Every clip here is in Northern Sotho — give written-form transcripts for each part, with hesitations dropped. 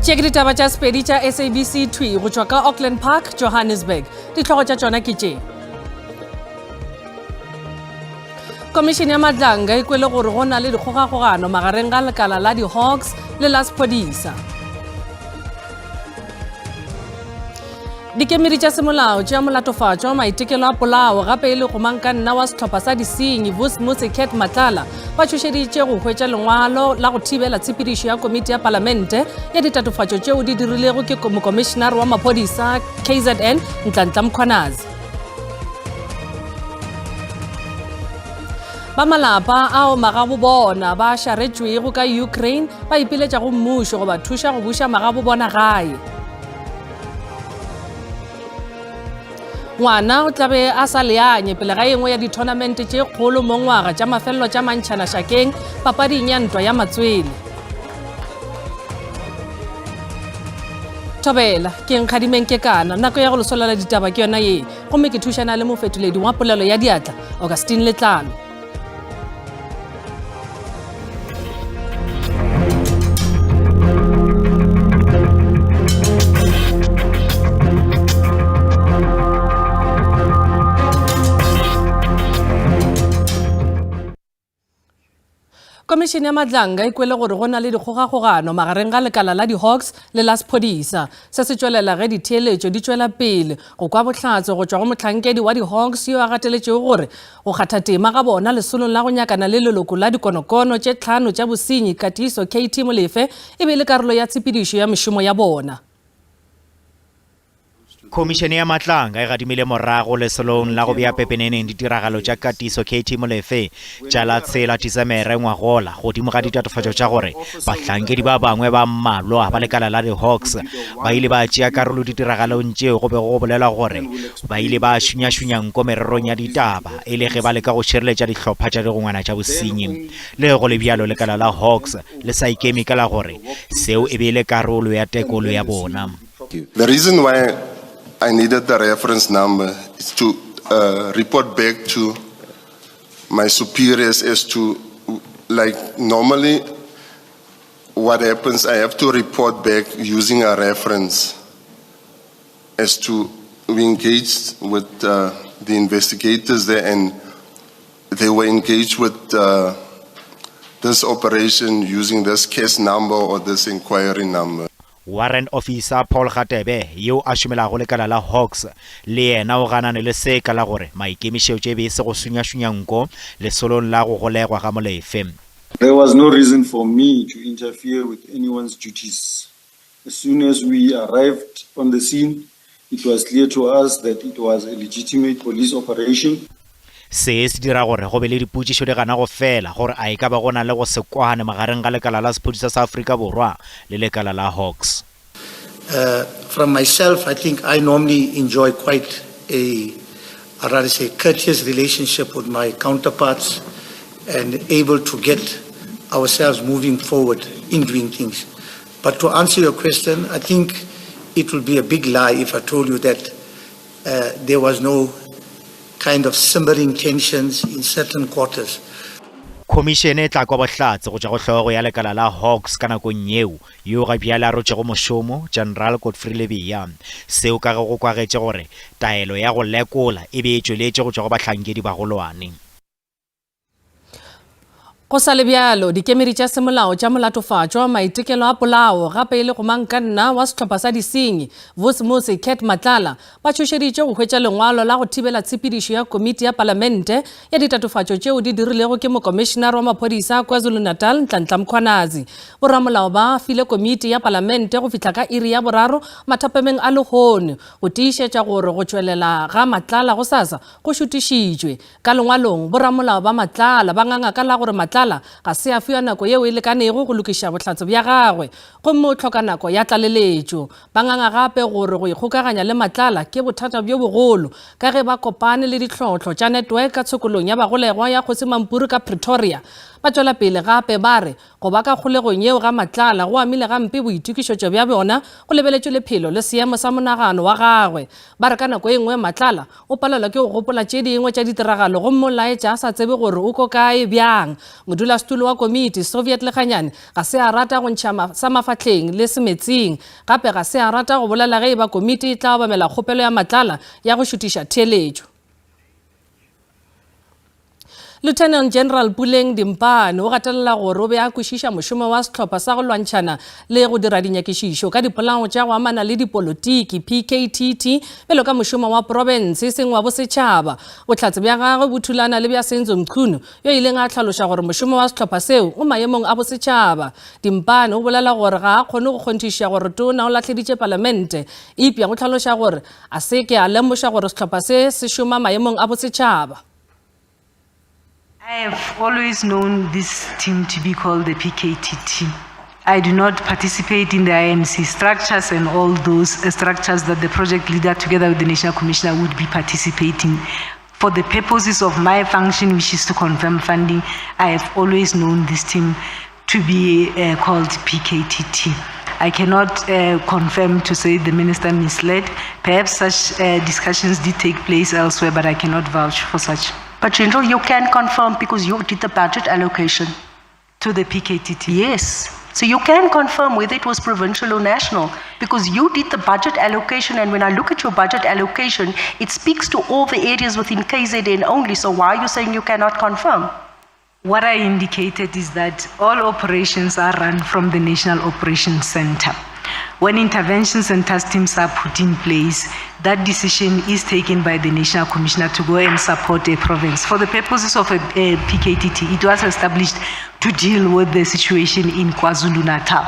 Tše ke ditaba tša Sepedi tša SABC thwi go tšwa ka Auckland Park, Johannesburg. Dihlogo tša tšona ke tše. Komišene ya Madlanga e kwele gore go na le dikgogakgogano magareng ga lekala la di-Hawks le la sephodisa. Dikemedi tša semolao tša molatofatšwa maitekelo a polao gape e le gomangkanna wa sehlopha sa disenyi Vusimusi Cat Matlala ba tšhošeditše go hwetša lengwalo la go thibela tshepedišo ya komiti ya palamente ya ditatofatšo tšeo di dirilego ke mokomišenare wa maphodisa KZN Nhlanhla Mkhwanazi. Ba malapa ao magabobona ba šaretšwego ka Ukraine ba ipiletša go mmušo go ba thuša go buša magabobona gae. Ngwana o tlabe a sa leanye pele ga engwe ya dithonamente tše kgolo mo ngwaga tša mafelelo tša mantšhana šakeng papading ya ntwa ya matswele. Thobela, ke Nkgadimeng Kekana. Nako ya go le solela ditaba ke yona ye. Gomme ke thušana le mofetoledi wa polelo ya diatla, Augustine Letlalo. Komišene ya Madlanga e kwele gore go na le dikgogakgogano magareng ga lekala la di-Hawks le la sephodisa. Se se tšwelela ge ditheeletšo di tšwela pele go kwa bohlatse go tšwa go mohlankedi wa di-Hawks yo a gateletšego gore go kgatha tema ga bona lesolong la go nyakana le leloko la dikonokono tše tlhano tša bosenyi Katiso KT Molefe e be e le karolo ya tshepedišo ya mešomo ya bona. Khomišene ya Matlanga e gadimile morago lesolong la go bea pepeneneng ditiragalo tša katiso KT Molefe tša la tshela Disemere ngwagola godimo ga ditatofatšo tša gore bahlankedi ba bangwe ba mmalwa ba lekala la di-Hawks ba ile ba tšea karolo ditiragalong tšeo go bego go bolelwa gore ba ile ba šunyašunya nko mererong ya ditaba e le ge ba leka go šireletša dihlopha tša digongwana tša bosenyi. Le ge go le bjalo, lekala la Hawks le sa ikeme ka la gore seo e be e le karolo ya tekolo ya bona. The reason why I needed the reference number is to uh, report back to my superiors as to, like, normally what happens, I have to report back using a reference as to we engaged with uh, the investigators there and they were engaged with uh, this operation using this case number or this inquiry number. Warrant Officer Paul Gatebe, yo a šomelago lekala la Hawks, le yena o ganane le se ka la gore maikemišetšo e be e se go šunyašunya nko lesolong la go golegwa ga Molefe. There was no reason for me to interfere with anyone's duties. As soon as we arrived on the scene, it was clear to us that it was a legitimate police operation. Se se dira gore go be le dipotšišo di gana go fela gore a e ka ba go na le go se kwane magareng ga lekala la sephodisa sa Afrika Borwa le lekala la Hawks. From myself, I think I normally enjoy quite a, I'd rather say, courteous relationship with my counterparts and able to get ourselves moving forward in doing things. But to answer your question, I think it would be a big lie if I told you that uh, there was no kind of simmering tensions in certain quarters. Khomišene e tla kwa bohlatse go tšwa go hlogo ya lekala la Hawks ka nakong yeo, yo ga bjale a rotšego mošomo, General Godfrey Lebeya. Seo ka ge go kwagetše gore taelo ya go lekola e be e tšweletše go tšwa go bahlankedi bagolwane. Go sa le bjalo, dikemedi tša semolao tša molatofatšwa maitekelo a polao gape e le gomangkanna wa sehlopha sa disenyi, Vusimusi Cat Matlala, ba tšhošeditše go hwetša lengwalo la go thibela tshepedišo ya komiti ya palamente ya ditatofatšo tšeo di dirilego ke mokomišenare wa maphodisa KwaZulu-Natal Nhlanhla Mkhwanazi. Boramolao ba file komiti ya palamente go fihla ka iri ya boraro mathapameng a lehono go tiišetša gore go tšwelela ga Matlala gosasa go šutišitšwe. Ka lengwalong, boramolao ba Matlala ba nganga ka la gore Matlala ga se a fiwa nako yeo e lekanego go lokiša bohlatse bja gagwe gomme o hloka nako ya tlaleletšo. Ba nganga gape gore go ikgokaganya le Matlala ke bothata bjo bogolo ka ge ba kopane le ditlhohlo tša network ka tshokolong ya bagolegwa ya Kgosi Mampuru ka Pretoria. Ba tšwela pele gape ba re go ba ka kgolegong yeo ga Matlala go amile gampe boitokišetšo bja bona go lebeletšwe lephelo le seemo sa monagano wa gagwe. Ba re ka nako e nngwe Matlala O palelwa ke go gopola tše dingwe tša ditiragalo gomme o laetša a sa tsebe gore o ko kae bjang. Modulasetulo wa komiti, Soviet Lekganyane, ga se a rata go ntšha sa mafahleng le semetsing. Gape ga se a rata go bolela ge e ba komiti e tla obamela kgopelo ya Matlala ya go šutiša theeletšo. Lieutenant General Puleng Dimpane o gatelela gore o be a kwešiša mošomo wa sehlopha sa go lwantšhana le go dira dinyakišišo ka dipolao tša go amana le dipolotiki, PKTT, bjalo ka mošomo wa profense e seng wa bosetšhaba. Bohlatse bja gagwe bo thulana le bja Senzo Mchunu yo a ileng a hlaloša gore mošomo wa sehlopha seo o maemong a bosetšhaba. Dimpane o bolela gore ga a kgone go kgonthišiša gore tona o lahleditše palamente, eupša o hlaloša gore a se ke a lemoša gore sehlopha se se šoma maemong a bosetšhaba. I have always known this team to be called the PKTT. I do not participate in the IMC structures and all those uh, structures that the project leader together with the National Commissioner would be participating. For the purposes of my function, which is to confirm funding, I have always known this team to be uh, called PKTT. I cannot uh, confirm to say the minister misled. Perhaps such uh, discussions did take place elsewhere, but I cannot vouch for such. But General, you can confirm because you did the budget allocation. To the PKTT? Yes. So you can confirm whether it was provincial or national because you did the budget allocation and when I look at your budget allocation, it speaks to all the areas within KZN only. So why are you saying you cannot confirm? What I indicated is that all operations are run from the National Operations Center. When interventions and task teams are put in place, that decision is taken by the National Commissioner to go and support a province. For the purposes of a, a PKTT, it was established to deal with the situation in KwaZulu-Natal.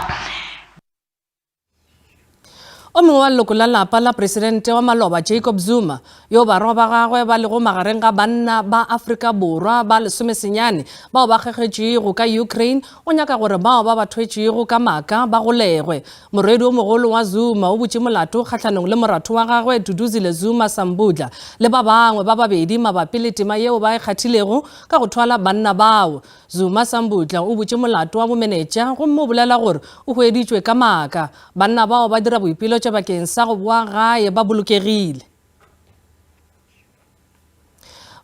O mongwe wa leloko la lapa la presidente wa maloba Jacob Zuma, yo barwa ba gagwe ba lego magareng ga banna ba Afrika Borwa ba lesomesenyane bao ba kgekgetšwego ka Ukraine, o nyaka gore bao ba ba thwetšwego ka maaka ba golegwe. Morwedi o mogolo wa Zuma o butše molato kgahlanong le moratho wa gagwe Duduzile Zuma Sambudla le ba bangwe ba babedi mabapi le tema yeo ba e kgathilego ka go thwala banna bao. Zuma Sambudla o butše molato wa bomenetša gomme o bolela gore o hweditšwe ka maaka. Banna bao ba dira boipiletšo bakeng sa go boa gae ba bolokegile.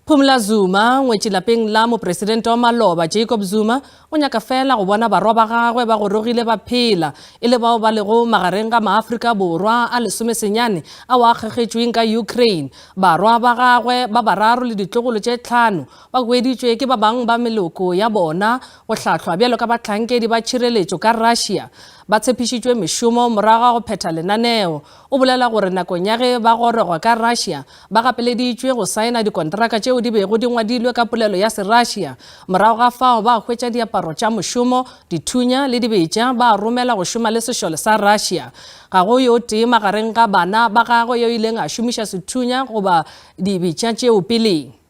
Phumla Zuma, ngwetši lapeng la mopresidente wa maloba Jacob Zuma, o nyaka feela go bona barwa ba gagwe ba gorogile ba phela, e le bao ba lego magareng ga Maafrika Borwa a lesomesenyane ao a kgekgetšweng ka Ukraine. Barwa ba gagwe ba bararo le ditlogolo tše tlhano ba hweditšwe ke ba bangwe ba meloko ya bona go hlahlwa bjalo ka bahlankedi ba tšhireletšo ka Russia. Ba tshepišitšwe mešomo morago ga go phetha lenaneo. O bolela gore nakong ya ge ba gorogwa ka Russia, ba gapeleditšwe go saena dikontraka tšeo di bego di ngwadilwe ka polelo ya se-Russia. Morago ga fao ba hwetša diaparo tša mošomo, dithunya le dibetša, ba romela go šoma le sešole sa Russia. Ga go yo tee magareng ga bana ba gagwe yo ileng a šomiša sethunya goba dibetša tšeo peleng.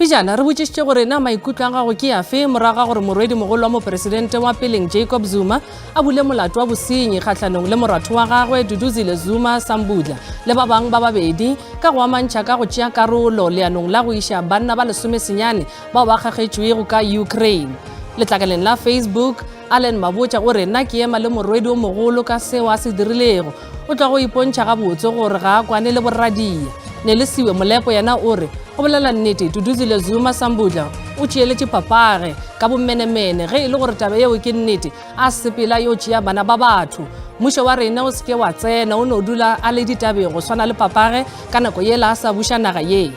Pejana re botšišitše gore na maikutlo a gago ke afe morago ga gore morwedi mogolo wa mopresidente wa peleng Jacob Zuma a bule molato wa bosenyi kgahlanong le moratho wa gagwe Duduzile Zuma Sambudla le ba bangwe ba babedi ka go amantšha ka go tšea karolo leanong la go iša banna ba lesomesenyane bao ba kgagetšwego ka Ukraine. Letlakaleng la Facebook, Allen Mabotja o re nna ke ema le morwedi o mogolo ka seo a se dirilego. O tla go ipontšha gabotse gore ga a kwane le boradia. Nelisiwe Molepo yena o re go bolela nnete Duduzile Zuma Sambudla o tšeeletše papage ka bomenemene ge e le gore taba yeo ke nnete a sepela yo tšea bana ba batho. Mmušo wa rena o se ke wa tsena o no dula a le ditabeng go swana le papage ka nako yela a sa buša naga ye.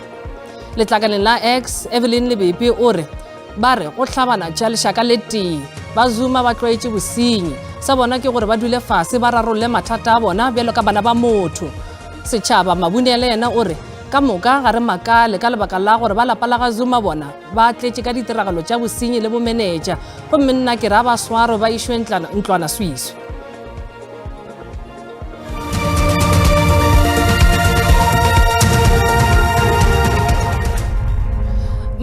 Letlakaleng la X, Evelyn Lebepe o re Ba re go hlabana tša lešaka le tee. Ba Zuma ba tlwaetše bosenyi. Sa bona ke gore ba dule fase ba rarolle mathata a bona bjalo ka bana ba motho. Setšhaba Mabunele yena o re ka moka ga re makale ka lebaka la gore ba lapa la ga Zuma bona ba tletše ka ditiragalo tša bosenyi le bomenetša gomme nna ke re a ba swarwe ba išwe ntlwanaswiswi.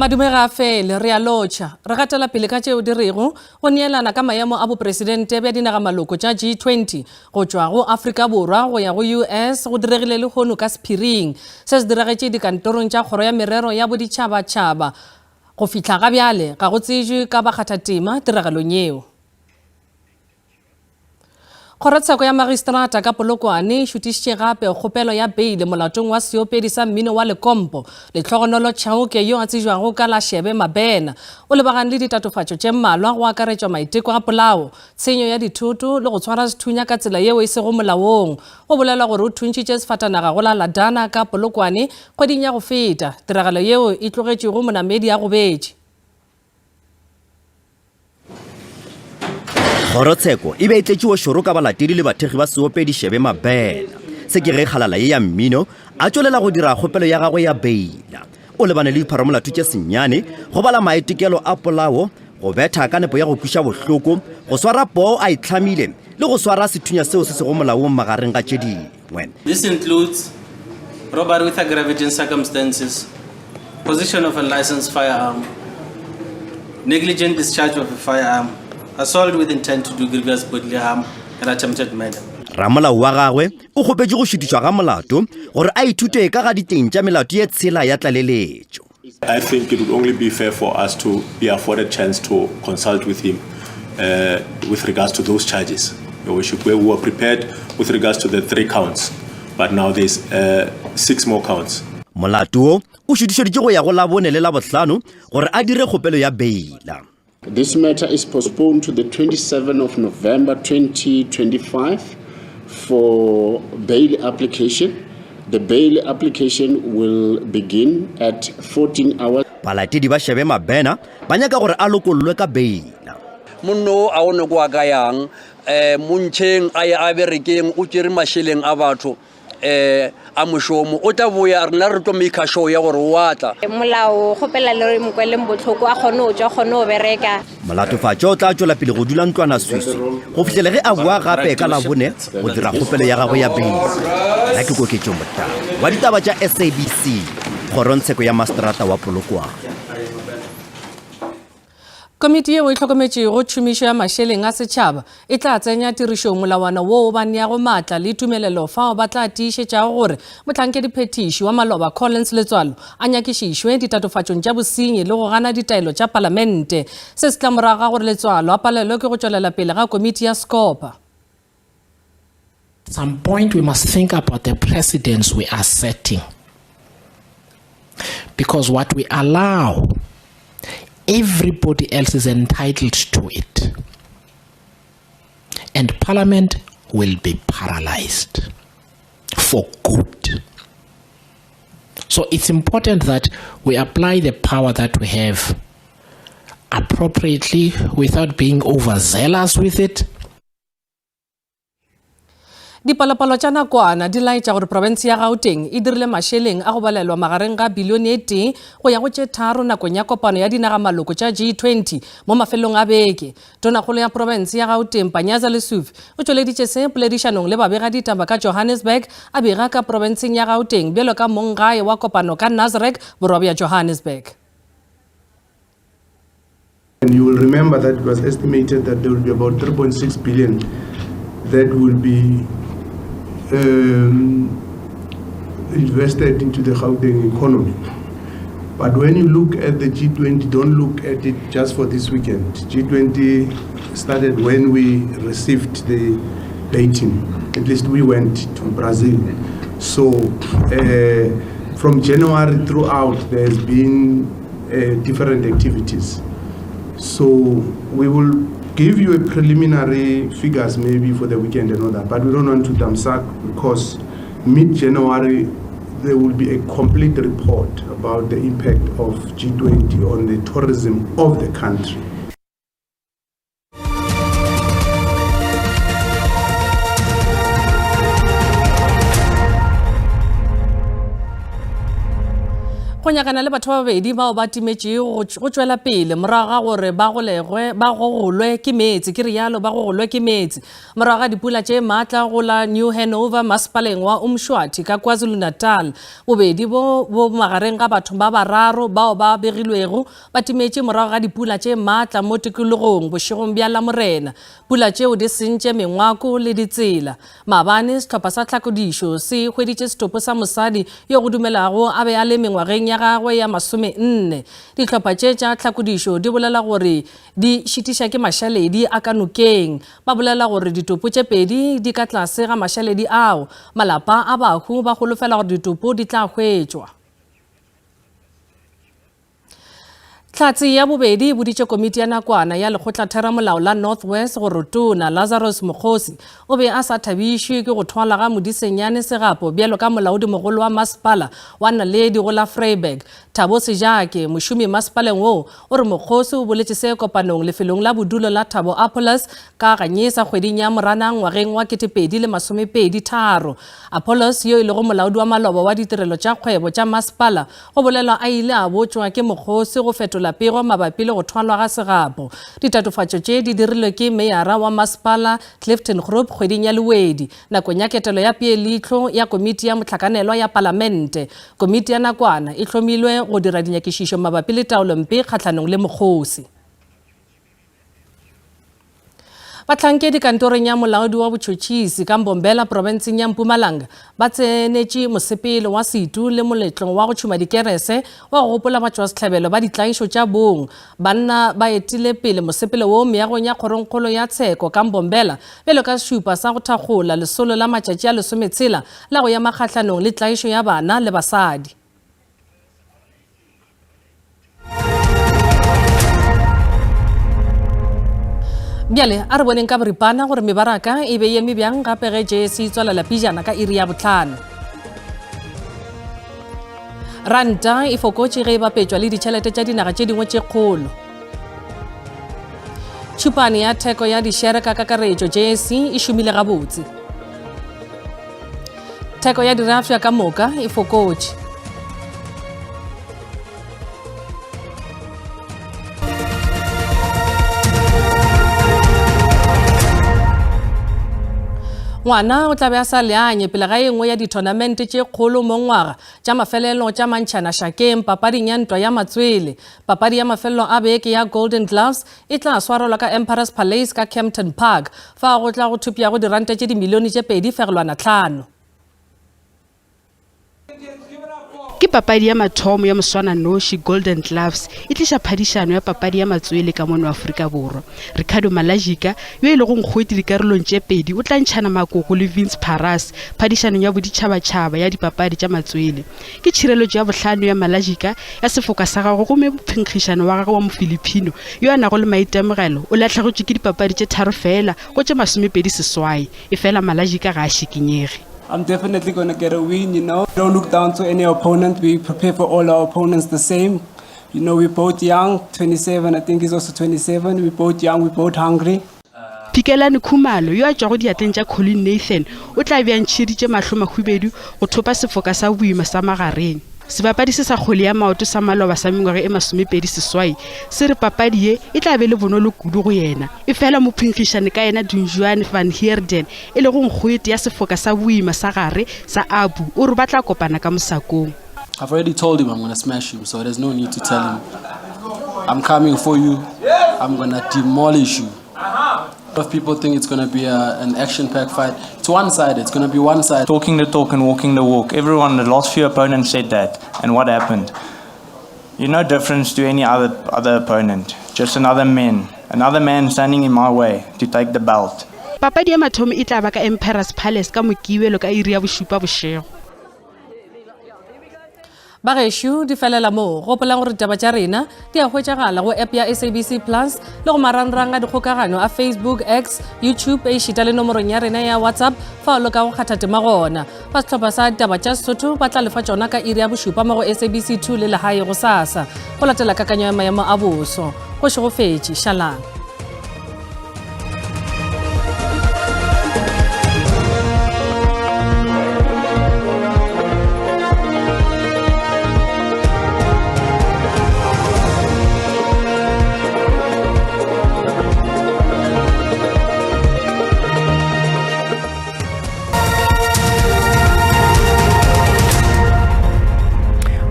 Madume ga a fele, re a lotšha. Re gatela pele ka tšeo di rego go neelana ka maemo a bopresidente bja dinagamaloko tša G20 go tšwa go Afrika Borwa go ya go US go diregile lehono ka sephiring. Se se diragetše dikantorong tša Kgoro ya Merero ya Boditšhabatšhaba. Go fihla ga bjale ga go tsejwe ka bakgathatema tiragalong yeo. Kgorotsheko ya Magistrata ka Polokwane e šutišitše gape kgopelo ya beile molatong wa seopedi sa mmino wa Lekompo, Lehlogonolo Chauke yo a tsejwago ka la Shebe Mabena. O lebagane le ditatofatšo tše mmalwa go akaretšwa maiteko a polao, tshenyo ya dithoto le go tshwara sethunya ka tsela yeo e sego molaong. Go bolelwa gore o thuntšitše sefatanaga go la Ladana ka Polokwane kgweding ya go feta, tiragalo yeo e tlogetšego monamedi a gobetše. Kgorotsheko e be e tletše o šoro ka balatedi le bathekgi ba seopedi Shebe Mabena. Se ke ge kgalala ye ya mmino a tšwelela go dira kgopelo ya gagwe ya beila. O lebane le dipharomolato tše senyane, go bala maitekelo a polao, go betha ka nepo ya go kweša bohloko, go swara poo a itlhamile le go swara sethunya seo se sego molaong magareng ga tše dingwe. This includes robbery with aggravating circumstances, possession of a licensed firearm, negligent discharge of a firearm, assault with intent to do grievous bodily harm, and attempted murder. Ramolao wa gagwe o kgopetše go šutišwa ga molato gore a ithute ka ga diteng tša melato ye tshela ya tlaleletšo. I think it would only be fair for us to be afforded chance to consult with him uh, with regards to those charges. Your Worship, we were prepared with regards to the three counts, but now there's uh, six more counts. Molato wo o šutišeditše go ya go Labone le Labohlano gore a dire kgopelo ya beila. This matter is postponed to the 27 of November 2025 for bail application. The bail application will begin at 14 hours. Balatedi ba Shebe Mabena ba nyaka gore a lokollwe ka beila. Monno o a o ne kwa ka yang um montšheng a ye a berekeng o tšere mašeleng a batho um a mošomo o tla boya rena re tlo maker sure ya gore o a tla. Molao kgopela le re mokweleng bohloko a kgone go tšwa kgone go bereka. Molatofatšwa o tla tšwela pele go dula ntlwanaswiswi go fihlela ge a boa gape ka Labone go dira kgopelo ya gagwe ya beile. Nna ke Koketšo Motau wa ditaba tša SABC, kgorongtsheko ya maseterata wa Polokwane. Komiti yeo e hlokometšego tšhomišo ya mašeleng a setšhaba e tla tsenya tirišong molawana wo o ba neago maatla le tumelelo fao ba tla tiišetšago gore mohlankediphethiši wa maloba Collins Letswalo a nyakišišwe ditatofatšong tša bosenyi le go gana ditaelo tša palamente. Se se tla morago ga gore Letswalo a palelwe ke go tšwelela pele ga komiti ya Scopa. Some point we must think about the precedents we are setting. Because what we allow, everybody else is entitled to it. And Parliament will be paralyzed for good. So it's important that we apply the power that we have appropriately without being overzealous with it. Dipalopalo tša nakwana di laetša gore profense ya Gauteng e dirile mašeleng a go balelwa magareng ga bilione e tee go ya go tše tharo nakong ya kopano ya dinagamaloko tša G20 mo mafelong a beke. Tonakgolo ya profense ya Gauteng Panyaza Lesufi o tšweleditše se poledišanong le babegaditaba ka Johannesburg a bega ka profenseng ya Gauteng bjalo ka monggae wa kopano ka Nasrec borwa bja Johannesburg. And you will remember that it was estimated that there will be about 3.6 billion that will be um, invested into the Gauteng economy. But when you look at the G20, don't look at it just for this weekend. G20 started when we received the dating. At least we went to Brazil. So uh, from January throughout, there's been uh, different activities. So we will give you a preliminary figures maybe for the weekend and all that, but we don't want to thumbsuck because mid-January there will be a complete report about the impact of G20 on the tourism of the country. Go nyakana le batho ba babedi bao ba timetšego go tšwela pele morago ga gore ba golegwe ba gogolwe ke meetse ke rialo ba gogolwe ke meetse morago ga dipula tše maatla go la New Hanover masepaleng wa Umshwathi ka KwaZulu-Natal. Bobedi bo bo magareng ga batho ba bararo bao ba begilwego ba timetše morago ga dipula tše maatla mo tikologong bošegong bja Lamorena. Pula tšeo di sentše mengwako le ditsela. Maabane, sehlopha sa tlhakodišo se hweditše setopo sa mosadi yo go dumelago a be a le mengwageng ya. ya gagwe ya masomenne. Dihlopha tše tša tlhakodišo di bolela gore di šitiša ke mašaledi a ka nokeng. Ba bolela gore ditopo tše pedi di ka tlase ga mašaledi ao. Malapa a bahu ba holofela gore ditopo di tla hwetšwa. Hlatse ya bobedi e boditše komiti ya nakwana ya lekgotlatheramolao la North West gore Tona Lazarus Mokgosi o be a sa thabišwe ke go thwala ga Modisenyane Segapo bjalo ka molaodimogolo wa masepala wa Naledi go la Vryburg. Thabo Sejake, mošomi masepaleng woo, o re Mokgosi o boletše se kopanong lefelong la bodulo la Thabo Apollos ka Ganyesa kgweding ya Moranang ngwageng wa 2023. Apollos, yo e lego molaodi wa maloba wa ditirelo tša kgwebo tša masepala, Go bolelwa a ile a botšwa ke mokgosi go fetola pego mabapi le go thwalwa ga Segapo. Ditatofatšo tše di dirilwe ke meyara wa masepala Clifton Group kgweding ya Lewedi nakong ya ketelo ya peeleihlo ya komiti ya mohlakanelwa ya palamente. Komiti ya nakwana e hlomilwe go dira dinyakišišo mabapi le taolompe kgahlanong le mokgosi. Bahlankedi kantorong ya molaodi wa botšhotšhisi ka Mbombela profenseng ya Mpumalanga ba tsenetše mosepelo wa setu le moletlo wa go tšhuma dikerese wa go gopola batšwasehlabelo ba ditlaišo tša bong. Banna ba etile pele mosepelo wo meagong ya kgorongkgolo ya tsheko ka Mbombela bjalo ka sešupa sa go thakgola lesolo la matšatši a lesometshela la go ema kgahlanong le tlaišo ya bana le basadi. Bjale a re boneng ka boripana gore mebaraka e be e eme bjang gape ge JSE e tswalela pijana ka iri ya bohlano. Ranta e fokotše ge e bapetšwa le ditšhelete tša dinaga tše dingwe tše kgolo. Tšhupane ya theko ya dišere ka kakaretšo JSE e šomile gabotse. Theko ya dirafša ka moka e fokotše. Ngwana o tla be a sa leanye pele ga e nngwe ya dithonamente tše kgolo mo ngwaga tša mafelelo tša mantšhana šakeng papading ya ntwa ya matswele. Papadi ya mafelelo a beke ya Golden Gloves e tla swarelwa ka Emperor's Palace ka Kempton Park, fao go tla go thopšago diranta tše dimilione tše 2.5. Ke papadi ya mathomo ya moswananoši Golden Gloves e tliša phadišano ya papadi ya matswele ka mono Afrika Borwa. Ricardo Malajika, yo e lego nkgweti dikarolong tše pedi, o tla ntšhana makoko le Vince Paras phadišanong ya boditšhabatšhaba ya dipapadi tša matswele. Ke tšhireletšo ya bohlano ya Malajika ya sefoka sa gagwe gomme mophenkgišano wa gagwe wa Mofilipino yo a nago le maitemogelo o lahlegetšwe ke dipapadi tše tharo feela go tše 28. Efela Malajika ga a šikinyege. I'm definitely gonna get a win, you know. We don't look down to any opponent. We prepare for all our opponents the same. You know, we're both young, 27, I think he's also 27. We're both young, we're both hungry. Phikelani Khumalo, yo a tšwago diatleng tša Colin Nathan, o tla be a ntšheditše mahlo mahubedu go thopa sefoka sa boima sa magareng. Sebapadi se sa kgwele ya maoto sa maloba sa mengwaga e 28 se re papadi ye e tla be le bonolo kudu go yena. Efela mophenkgišani ka yena Dunjuan van Heerden, e lego nkgwete ya sefoka sa boima sa gare sa Abu, o re ba tla kopana ka mosakong. I've already told him I'm gonna smash him, so there's no need to tell him. I'm coming for you. I'm gonna demolish you. A lot of people think it's gonna be a, an action-packed fight. It's one-sided. It's gonna be one-sided. Talking the talk and walking the walk. Everyone, the last few opponents said that. And what happened? You're no difference to any other, other opponent. Just another man. Another man standing in my way to take the belt. Papadi ya mathomo e tla ba ka Emperor's Palace ka Mokibelo ka iri ya bošupa bošego. Bagešo di felela moo. Gopolang gore ditaba tša rena di a hwetšagala go app ya SABC Plus le go marangrang a dikgokagano a Facebook, X, YouTube ešita le nomorong ya rena ya WhatsApp fao le ka go kgatha tema gona. Ba sehlopha sa ditaba tša Sesotho ba tla lefa tšona ka iri ya bošupa mo go SABC 2 le legae gosasa go latela kakanyo ya maemo a boso. Go šegofetše, šalang.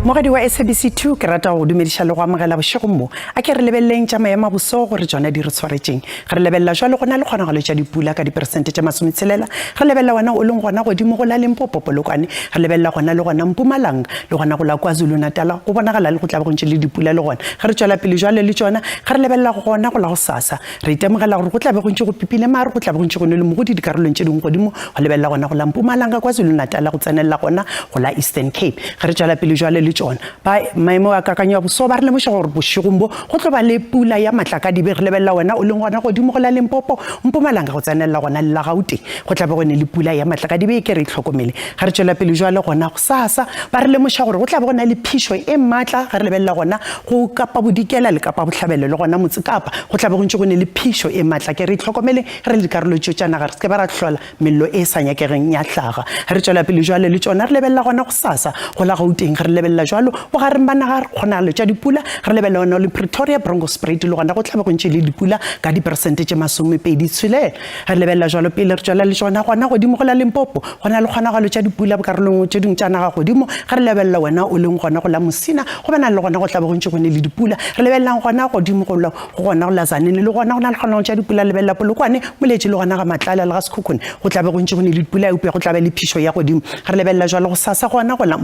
Mogadi wa SABC 2 ke rata go dumediša le go amogela bošegong mo. A ke re lebeleleng tša maemo a boso gore tšona di re tshwaretšeng. Ge re lebelela jwalo go na le kgonagalo tša dipula ka diperesente tše masometšhelela. Re lebelela wena o leng gona godimo go la Limpopo, Polokwane. Re lebelela gona le gona Mpumalanga le gona go la KwaZulu-Natala go bonagala le go tla be go ntše le dipula le gona. Ge re tšwela pele jwale le tšona ge re lebelela gona go la gosasa re itemogela gore go tla be go ntše go pipile maru go tla be go ntše go nole mogodi dikarolong tše dingwe godimo go lebelela gona go la Mpumalanga, KwaZulu-Natala go tsenelela gona go la Eastern Cape. Ge re tšwela pele jwale le tšona ba maemo a kakanyo ya boso ba re lemoša gore bošegong bo go tlo ba le pula ya matlakadibe re lebelela wena o leng gona godimo go la Limpopo, Mpumalanga go tsenelela gona le la Gauteng go tla be go ne le pula ya matlakadibe e ke re itlhokomele. Ge re tšwela pele jwale gona gosasa ba re lemoša gore go tla be go na le phišo e matla ge re lebelela gona go Kapa Bodikela le Kapa Bohlabela le gona Motse Kapa go tla be go ntše go ne le phišo e matla ke re itlhokomele re le dikarolo tšeo tša naga re se ke ba ra hlola mello e sa nyakegeng ya hlaga. Ge re tšwela pele jwale le tšona re lebelela gona gosasa go la Gauteng ge re lebelela jwalo bogareng ba naga re kgonagalo tša dipula re lebelela gona le Pretoria Bronkhorstspruit le gona go tla be go ntše le dipula ka diperesente tše masomepedi tshelela. Ge re lebelela jwalo pele re tšwela le tšona gona godimo go la Limpopo go na le kgonagalo tša dipula bokarolong tše dingwe tša naga godimo ge re lebelela wena o leng gona go la Musina go bana le gona go tla be go ntše go ne le dipula re lebelelang gona godimo go la go gona go la Tzaneen le gona go na le kgonagalo tša dipula lebelela Polokwane Moletši le gona ga Matlala le ga Sekhukhune go tla be go ntše go ne le dipula eupša go tla be le phišo ya godimo ge re lebelela jwalo gosasa gona go la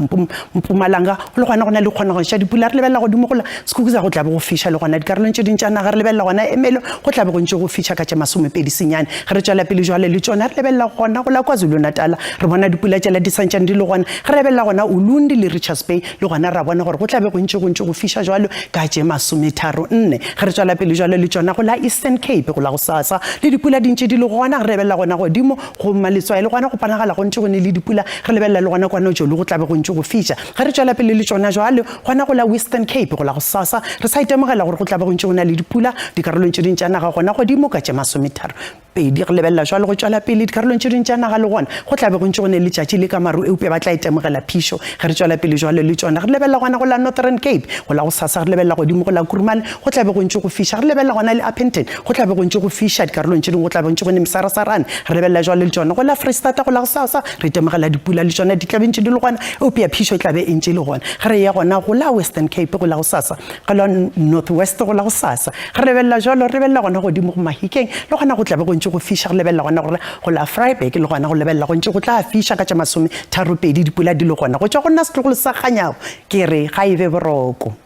Mpumalanga le gona go na le kgonagalo tša dipula re lebelela godimo go la Skukuza go tla be go fiša le gona dikarolong tše ding tša naga re lebelela gona Ermelo go tla be go ntše go fiša ka tše masomepedi senyane ge re tšwela pele jwale le tšona re lebelela gona go la KwaZulu-Natala re bona dipula tšela di santšane di le gona ge re lebelela gona Ulundi le Richards Bay le gona ra bona gore go tla be go ntše go ntše go fiša jwalo ka tše masometharo nne ge re tšwela pele jwale le tšona go la Eastern Cape go la gosasa le dipula di ntše di le gona ge re lebelela gona godimo go Maletswai le gona go ponagala go ntše go ne le dipula re lebelela le gona kwa Nojolu go tla be go ntše go fiša ge re tšwela pele le tšona jwale gona go la Western Cape go la gosasa re sa itemogela gore go tla be go ntše go na le dipula dikarolong tše ding tša naga gona godimo ka tše masometharo pedi re lebelela jwalo go tšwela pele dikarolong tše ding tša naga le gona go tla be go ntše go ne letšatši le ka maru eupša ba tla itemogela phišo ge re tšwela pele jwalo le tšona re lebelela gona go la Northern Cape go la gosasa re lebelela godimo go la Kuruman go tla be go ntše go fiša re lebelela gona le Upington go tla be go ntše go fiša dikarolong tše dingwe go tla be go ntše go ne mesarasarane re lebelela jwalo le tšona go la Freistata go la gosasa re itemogela dipula le tšona di tla be ntše di le gona eupša phišo e tla be e ntše e le gona ge re ya gona go la Western Cape go la gosasa Go la North West go la gosasa. Re lebelela jwalo, re lebelela gona godimo go Mahikeng, le gona go tla be go ntše go fiša. Re lebelela gona gore go la Vryburg, le gona go lebelela go ntše go tla fiša ka tša masometharopedi, dipula di le gona. Go tšwa go nna setlogolo sa Kganyago, ke re ga e be boroko.